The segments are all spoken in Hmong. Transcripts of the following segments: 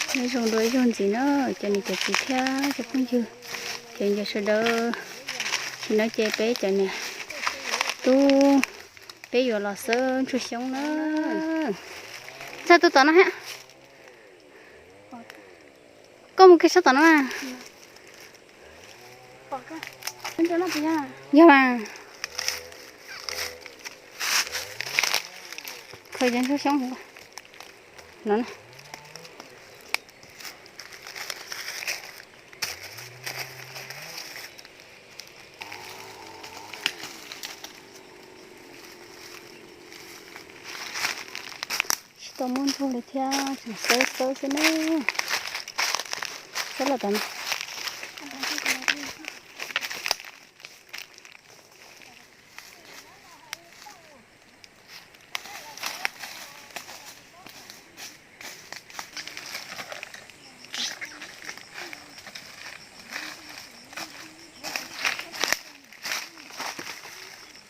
Nyob zoo dua ib zaug ntxiv na cov niam cov txiv thiab cov phooj ywg, cov ntawm sawv daws. Nim no ces peb cov niam tub peb yuav los xawb ntsuag xyoob na. Txog tus tom no thiab. Koj mus kiag sab tom no mas. Yog mas. Khaws cov ntsuag xyoob no. Tsis tau muaj ntsuag li thiab, tseem xawb xawb xwb na. Xawb los tom no.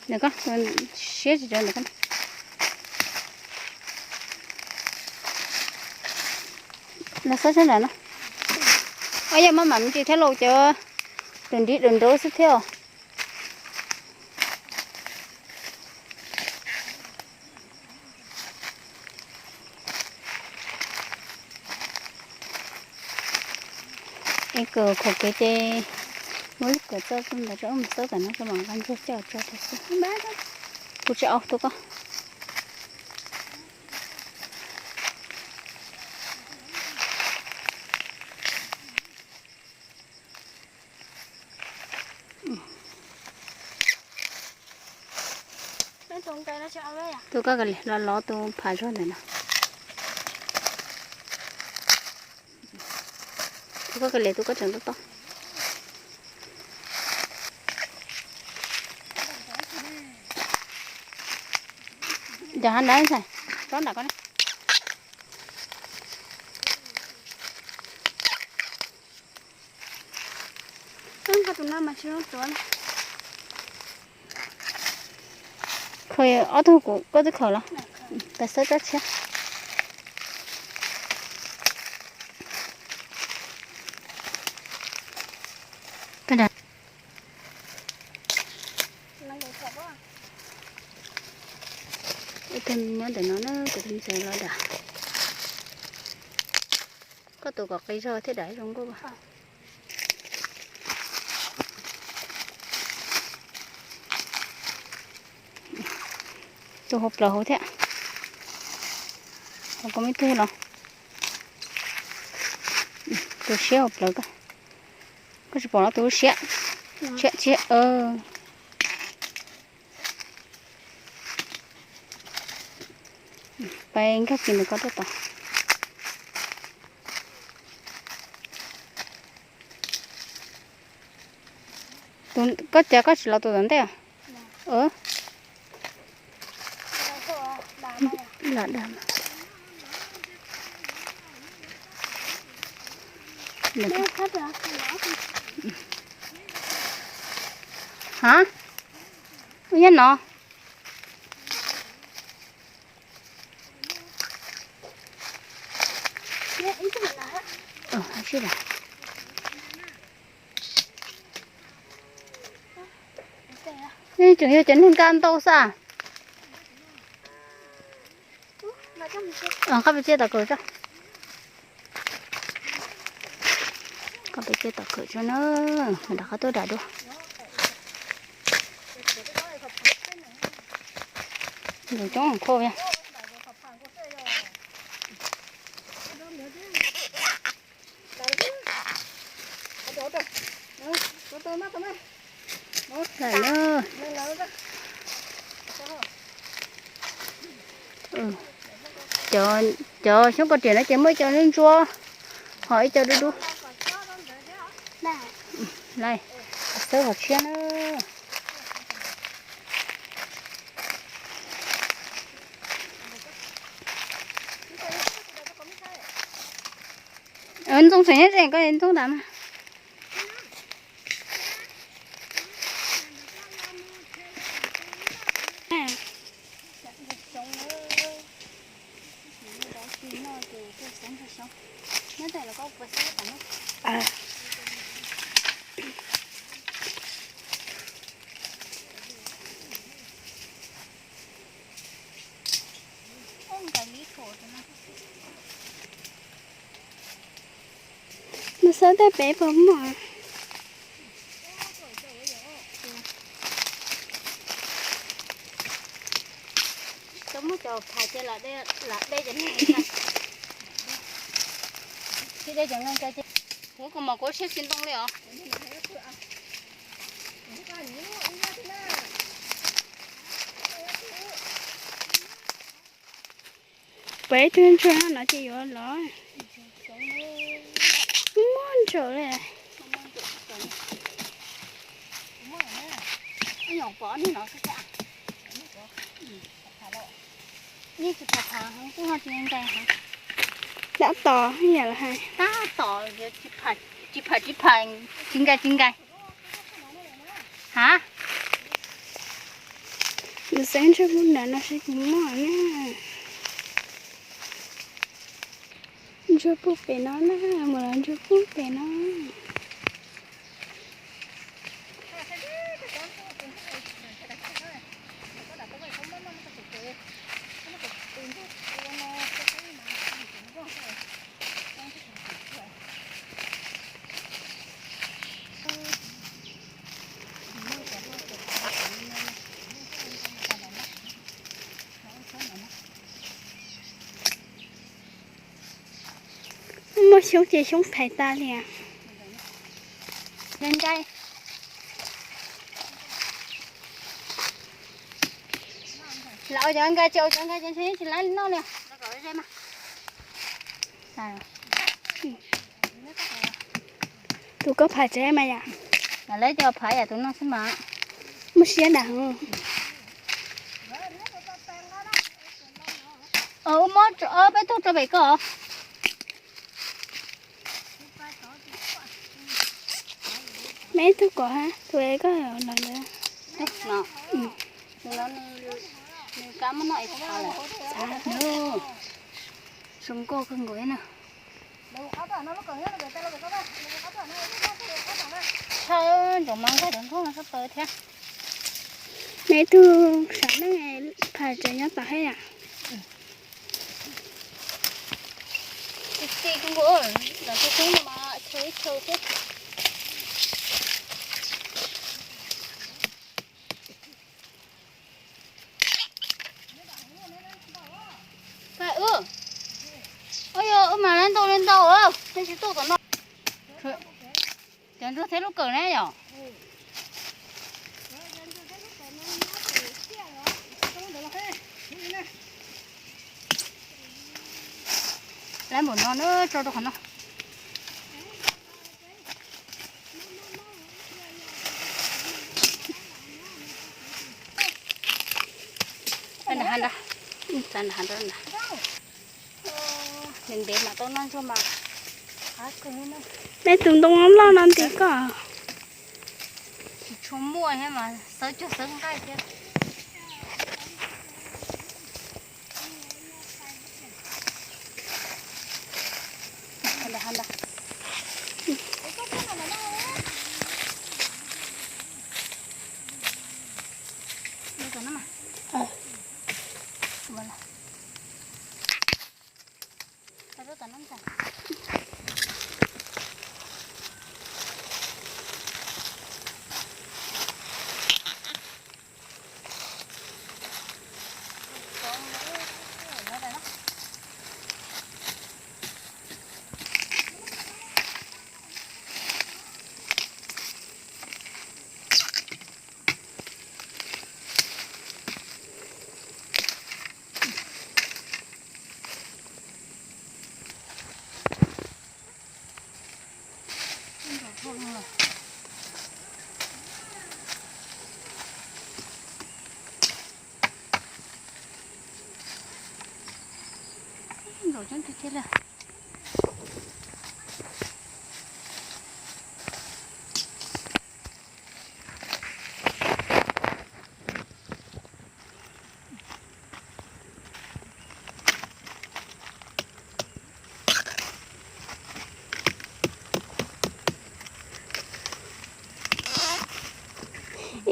Ntawm koj, siab tsis tso ntawm koj. Los xawb sab nram no. Ob yog maj mam me ntsis thiab los cov dawm nrib dawm nraub xwb thiab os. Es kawm qhuav kev ces muab lub kawm txawj tus ntawd rau mus xawb tom no rau mam nqa ntsuag coj tso rau xwb. Kuv tsis au tus koj. Tus koj ka li los lov tus phav zog ntawm no. Tus koj ka li tus koj tseem toj toj. Cov hav ntawd ntxhais, tsob nram koj ne. Khaws ob tug kuv koj twb khaws los, peb xawb tsob tshiab. Ib tug nyob ntawm no na, kuv tus ntxhais los dam. Koj tus kom qis zog thiab dam zoo nkauj. Tus hauv plawv hauv thiab. Hauv koj me tug los. Tus siab hauv plawv koj. Koj tsis pom los tus siab. Siab siab. Peb nkag kis ntawm koj tuaj tod. Koj cas koj tsis los tus tom ntej? Lam dag. Ha? Ua nyob no. Tseem yog cov neeg nkag ntau xwb. Qab peb tsiab tom kawm tso. Qab peb tsiab tom kawm tso na, rov qab tuaj dam dua. Ntawm coob khau. Cov xyoob koj riam no ces muaj ib co ntsuab ntsuab, ho ib co dub dub. Xawb hauv tshiab na. Ntxoov tseem nyob ze koj ntxoov ntawd mas. Mus xauj tej pem puas muaj. Tau muab cov phais ces lam de cov neeg, tsis de cov nqaij nqaij ces kuv kuv mos kuv siab tsis ntoo li os. Peb ib tug ntsuag no ces yuav los muaj ntsaum li. Dab tom yam los hais. Tab tom tsis phais tsis phais tsis phais, tsis nqaij tsis nqaij. Ha, nws xeeb ntsuag puag nram no seb puas muaj na. Ntsuag puag pem no na, mus los ntsuag puag pem no. Muaj xyoob ces xyoob phais tas li. Ntshai, lam ua cov nqaij, tsis ua cov nqaij ces ntshe tsis laib li noj li. Tus koj phais tsev mas yom. Lawv cov phais yam tus no xwb mas. Muaj siab nram heev. Ua mob peb tug rau pem koj. Peb tug kom ha, tus es koj los ntawd. Nws kab muab noj es tag lawm. Zoo nkauj kawg nkaus na. Tshawb ntsoov mas nkauj cov nkauj no sab plaws thiab. Neb tug sam neej phais tsev nyob tom thiab yom. Ti ti kawg nkaus, los tus xyoob no mas chaw ib chaw xwb. Ua yog wb mas lawv ntau li ntau, tej tsis tuaj tom no. Cov ntsuag thiab lub kawm ne yom. Lawv npaum no na, tso rau qhov no. Ntev ntev mas tau noj ntsuag mas. Neb tus ntoo loj no nti koj. Tsis tshua muaj thiab mas xawb cuag xawb nqaij thiab.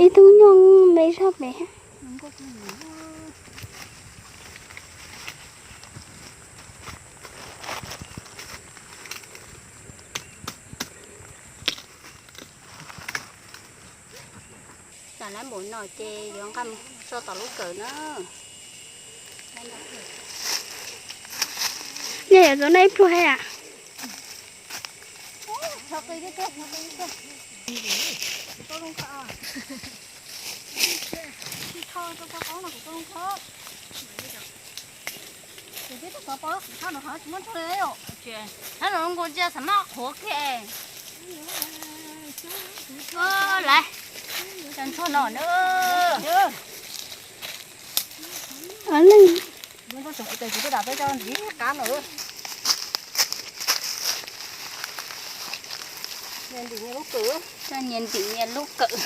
Ib tug nyooj me zog pem. Tam lab npaum no ces yuav nqa mus tso tom lub kawm na. Nej yuav tau nej ib pluag he a? Hab no zoo nkaus ntsia xav maj qhuav kiag. Lawv, cov ntsuag no na. Leej, nyias ntim nyias lub kawm.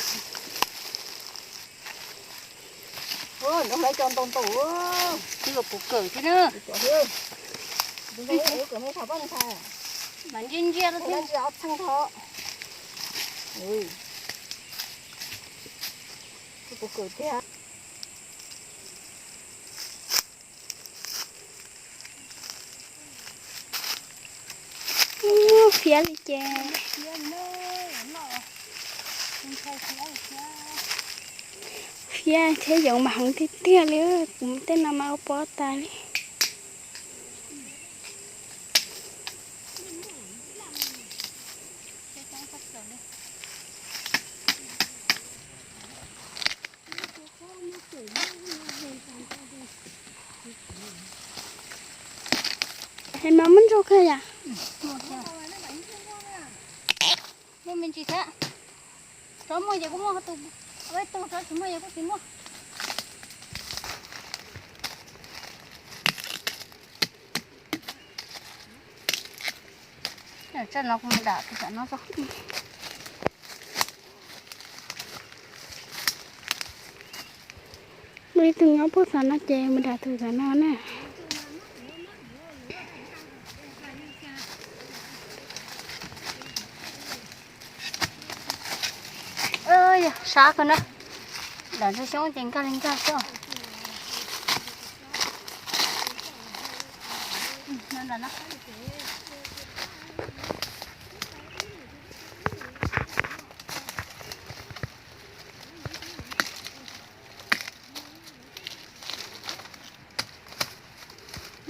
Nrog lawv cov ntau ntau, twb puv kawm thiab na. Mas ntsia ntsia rau thiab. Txheej tho. Puv kawm tiag. Fiab li ces. Fiab thiab yoov mas heev tiag tiag li, kuv tej no mas ua pob tas li. Es mas muab ntsaug kawg yom? Muaj me ntsis thiab. Tsob muaj ces kuj muaj, tus, tsob tsis muaj ces kuj tsis muaj. Tsam no kuv mus dam tus tam no tso. Muaj ib tug nyob puag tom no ces mus dam tus tam no na. Yog sab kawg na. Dam ntsuag xyoob ces nkag li nkag xwb.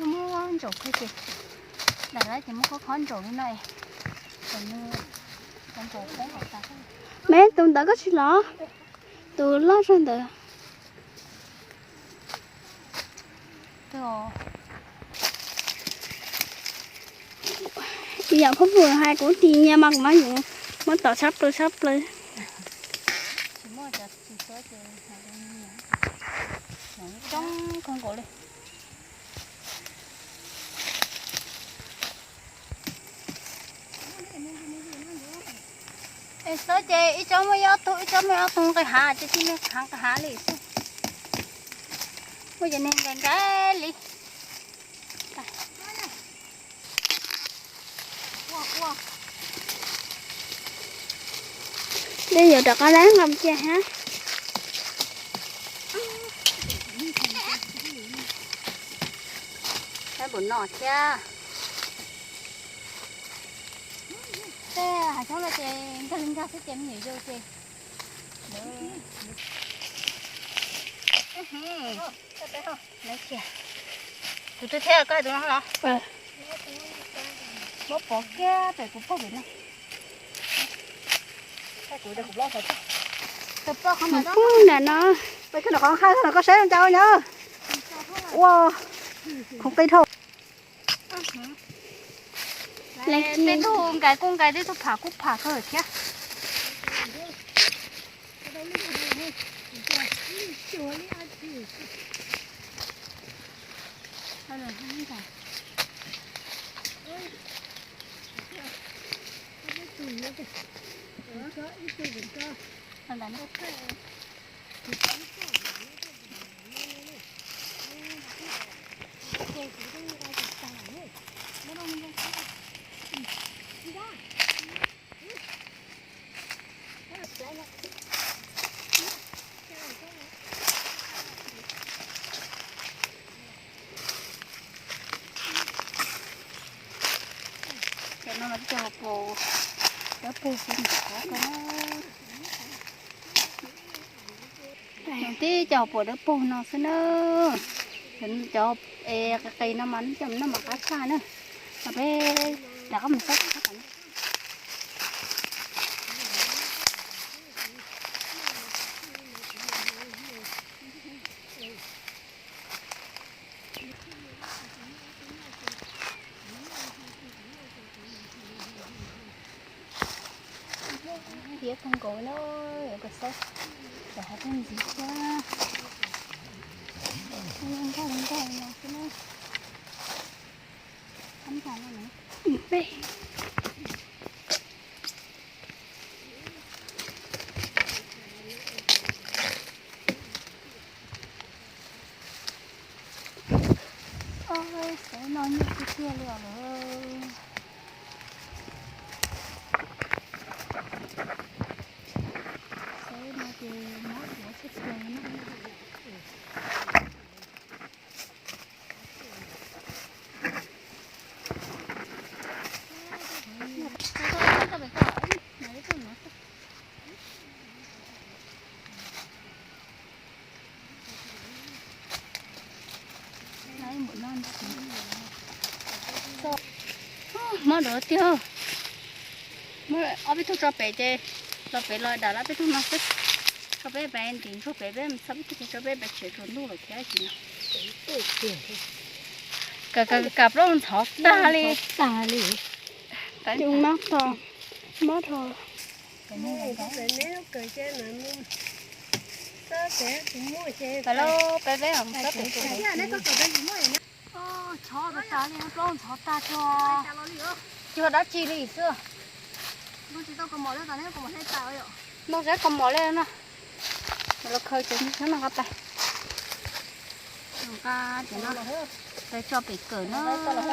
Muab ntsaum kawg ces, dam lawm ces muab khob khob ntsaum li no es. Me tus ntawd koj tsis los? Tus loj zog ntawd. Yam phab pum hais kuv tis nyias mas kuv mas yuav muab tom tshab plaws tshab plaws. Coob kawg nkaus li. Es xwb ces ib tsob muaj ib ob tug, ib tsob muaj ib ob tug nqis hav ces tib neeg hav nqis hav li xwb. Muaj cov neeg nqis nqis li. Dej yuav rov qab dab nqa mus cia hab. Dab npaum no thiab. Tej hav xyoob no ces nkag li nkag xwb ces me nyuam yaus ces. Tus twg thiab, koj hais tus no los? Muab pov kiag pem kuv pog pem no. Tus pog qhov no. Koj saib zoo cas nyab. Ua khoom qi dhau. Tej tug nkais kuj nkais, tej tug pham kuj pham kawg thiab. Cov no cog puas dawb paug xwb na. Tib cog puas dawb paug no xwb na. Cov qis no mas coj mus noj mas qab tshaj na. Peb rov qab mus xauj. Tiav kawg nkaus no, yuav kawm xauj, tsam ho tuaj ntxiv thiab. Nkauj nkauj no xwb na. Thab ntsa no na. Xav no nyuaj tiag tiag li os lawm. Xav no ces mob duav tshaj plaws na. Mob duav tiag. Ob peb tug tso pem ces los pem los dam lawm peb tug no xwb. Tso peb pem ntim ntsuag pem peb txhab peb tug ces tso peb pem tshem tsuas ntuj lawm thiab ces no. Kam plaub ntxhov tag li. Tag li. Coob mob tho, mob tho. Peb peb Tshov tas tas li, plaub ntxhov tag tsuag. Tsis ua dab tsi li xwb. Npog sab kaus mom li no. Los khaws cov nyob no nqa pais. Nqa cov no pais tso pem kawm na. Los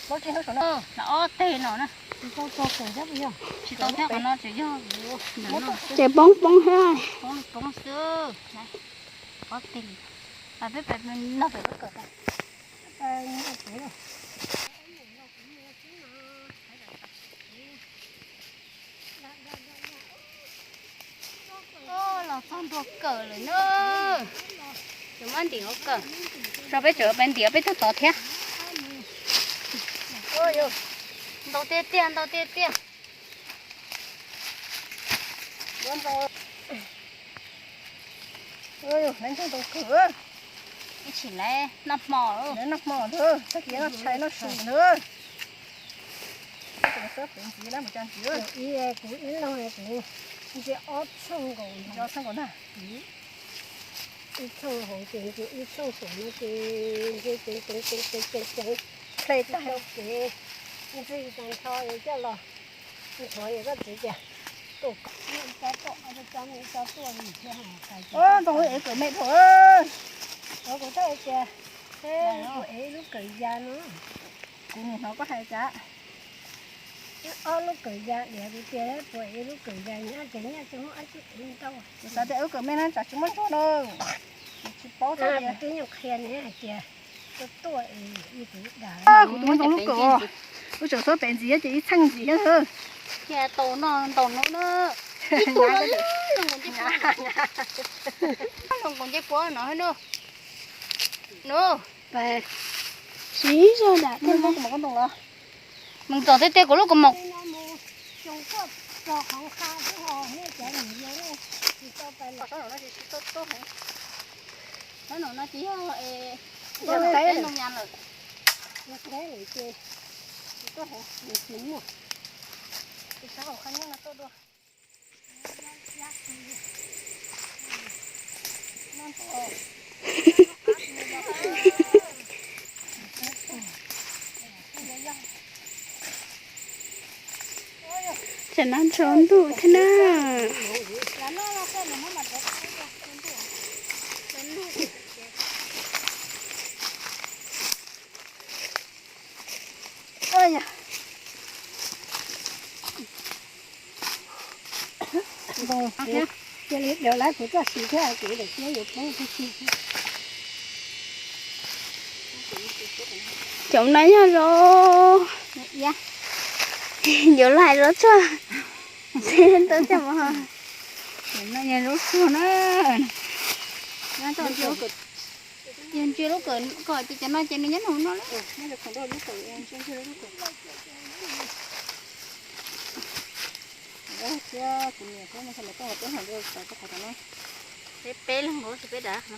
ob teg no na. Tsis tau teg qhov no tseem yog ces poob poob thiab. Poob poob xwb. Ob teg. Peb pais no pem lub kawm. Los txog ntua kawm lawm na. Tseem muab ntim hauv kawm. Tso peb tseem pais ntim peb tug tod thiab. Ntau tiag tiag, ntau tiag tiag. Ntau kawg. Ib tsis lawm, noj hmo, noj hmo ntag, tag kis noj tshais noj su ntag. Kuv ib leeg kuv ntsia ob txhooj nkaus, ib txhooj hauv ces ntsia ib txhooj saum no ces ntsia ceev ceev ceev ceev ceev ceev, hle tag rau kev, ntxig tag nrho coj los. Nthuav yog koj txiv tias, ntoo ev kawm me dhau. Kuv txhob tias, kuv ev lub kawm ya no. Kuv nim hnov koj hais cas. Ob lub kawm ya diav kuv tias puas ev lub kawm ya nyob ces nyob ces muab ob tug ev ntau. Kuv xav tias wb kawm me no tsam tsis muaj ntsuag no. Tsis paub txog tias twb nyuam qhia ne hais tias tuaj tuaj es kuv da. Kuv tus muab ntoo lub kawm, wb tseem txhob pem ntxiv ces ib txheej ntxiv thiab. Cia tau no ntau no na. Ib tug los zoo nkaus ncej puab no na. Siv zog dam tej no. Mus txog tej tej kuv lub kaus mom. Sab no ces yog es, yog teb no ya lawm. Sab hauv qab nyob no tuaj dua. Tsam no ntshua ntuj thiab na. Cia li daws lawv kuv txoj siv thiab kuv daim tiab yuav poob tiag tiag. Cov no yog los yuav lais los tsuag. Tau coj mus. Cov no yog lub tsuag na. Yog ntsia lub kawm ko ces cov no ces nws nyob nws no lawm. Peb peb leeg nkaus xwb peb dav no.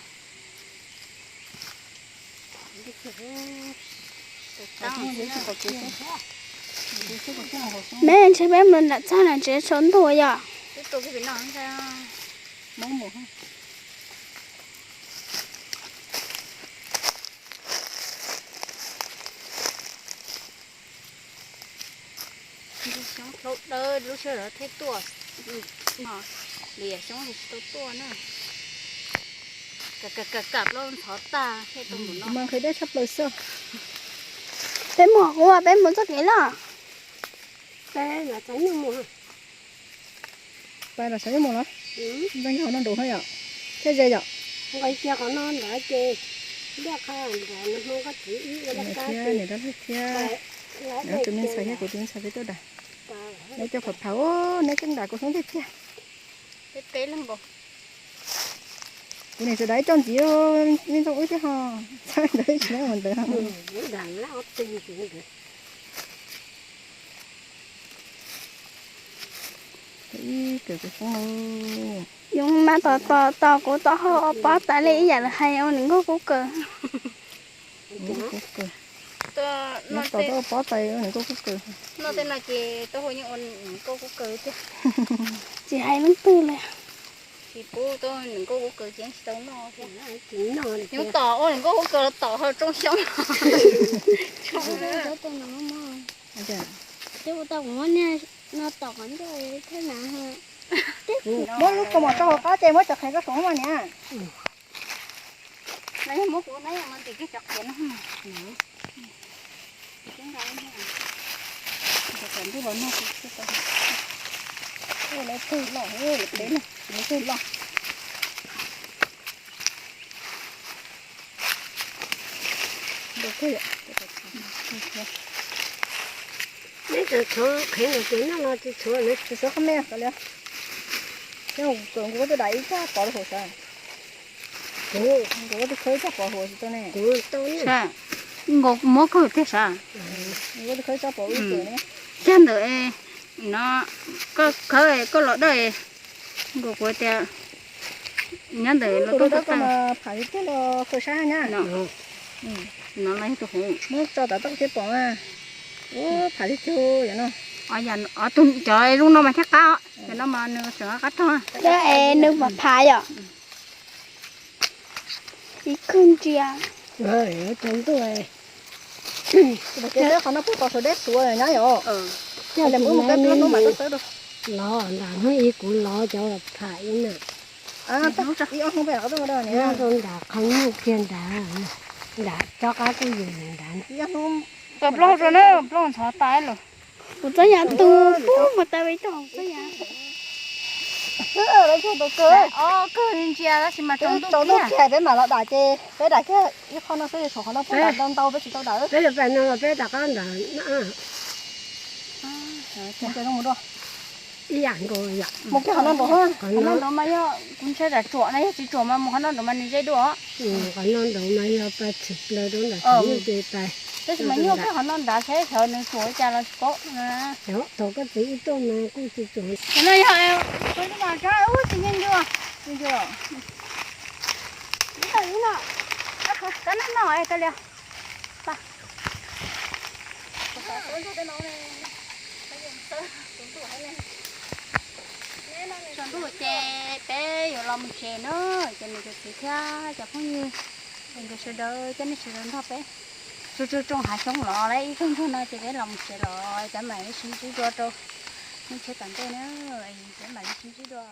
Neb ntshe peb mus nram txaj na tsev tsaus ntuj yom. Xyoob dawb dawb lub sij hawm thiaj tuaj, liam xyoob tsis tau tuaj na. Kam kam plaub ntxhov tag thiaj tau mus no. Mas qhia deb tshaj plaws xwb. Peb mus kuv peb mus txoj kev loj. Peb los xav mus los, nplooj yog qhov no nraud thiab yom, thiab ze yom. Nqis kiag qhov no ntawd ces liaj qha ntawd nws hmoo koj txiv ib ua laj kab thiab, niam dab laug thiab, tus me ntxhais thiab kuv tus me ntxhais peb tuaj dam. Neb coj phav phav, neb keej dam kuv xoob tiag tiag. Peb peb leeg nkaus. Kuv niam sawv daws ib tsoom ntxiv, me ntxooj wb thiab ho, txhawb ntawd tsis muaj ntawd. Ib kawm kuv xoob. Yoov mas tos tos tos kuv tau hau ob pob tais li ib yam li hais ua nws nkauj kub kawg. Tos tau pob tais ua nws nkauj kub kawg. Noj tej no ces tau hau yeej ua nws nkauj kub kawg tiag. Tsis hais leej twg li. Tsis pub tau nws nkauj kub kawg ces tsis tau noj thiab. Yoov tom ua nws nkauj kub kawg los tom hau tsoo xyoob. Ces ua tau kuv muab niag no tom qhov ncauj thiab na. Muab lub kaus mom rau hauv qab ces muab cov qhev koj saum mas niam. Lawv yog muab kuv na yog no ces kiag cov qhev no. Lawv twg loj, lawv peb na, lawv twg loj. Neb tseem tshuav qhev nkaus ces noj no tsis tshuav li. Tsis tshuav qhov me li. Ces kuv kuv twb dam ib txoj pov rau hauv sav. Kuv kuv twb khawb ib txoj pov hauv tsis tau ne. Kuv tau ne. Nkaus muab kawg tiag sav. Kuv twb khawb ib txoj pov ub txwm ne. Cag ntawm no, koj khawb koj los dawj nkaus kuv tias nyob ntawm los tus dawb koj mas pham li tiag los khaws sab nyab. No los yog tus hauv. Muab tso tom toj thiab pom mas. Ua pham li tiag yom no. Cov zoo no mas thiaj qab, cov no mas nws tseem qab rog. Cov es nws mas pham yom. Ib kawg ntsia. Qhov no puag tom saum deb tuav nyab yom. Los nram hnub ib kuv lov cov pham ib na. Ib ob hnub peb rov qab tuaj rau nram qhov nyuj kiag nrad, nram cov qab kuj yus nrad. Tos plaub rau na, plaub ntxhov tas lawm. Kuv txoj yam tu pub mus tau ib tog txoj yam. Kawg ntsia tab sis mas tsaus ntuj kiag peb mam los dam ces peb dam kiag ib qho no xwb, tshuav qhov no peb dam ntau ntau peb tsis tau dam. Peb yuav pais no los peb rov qab nram no. Mus kiag qhov no nraud, qhov no nraud mas yog kuv ntshai tsam tsuam no, yog tsis tsuam mas mus qhov no nraud mas nws ze dua. Qhov no nraud mas yog pais tshwm plaws rau nram qhov nyuj ces pais. Tab sis mas nyuaj kiag qhov no nrad saib xyov nws tsuam li cas los tsis paub. Thaum koj txiv wb tuaj mas kuj tsis tsuam. Qhov no yog kuv tsis mas tsis nyob ncua. Kab nab no es kab lias. Tsaus ntuj ces peb yuav los mus tsev na, ces nws tus txiv thiab cov phooj ywg, nkawd sawv daws coj nej sawv daws nrog peb tsuag tsuag tsoo hav xyoob los lawm ib zaug ntsuag no ces peb los mus tsev los, peb mam li sib ntsib dua rau lub tsheb tom ntej na, peb mam li sib ntsib dua.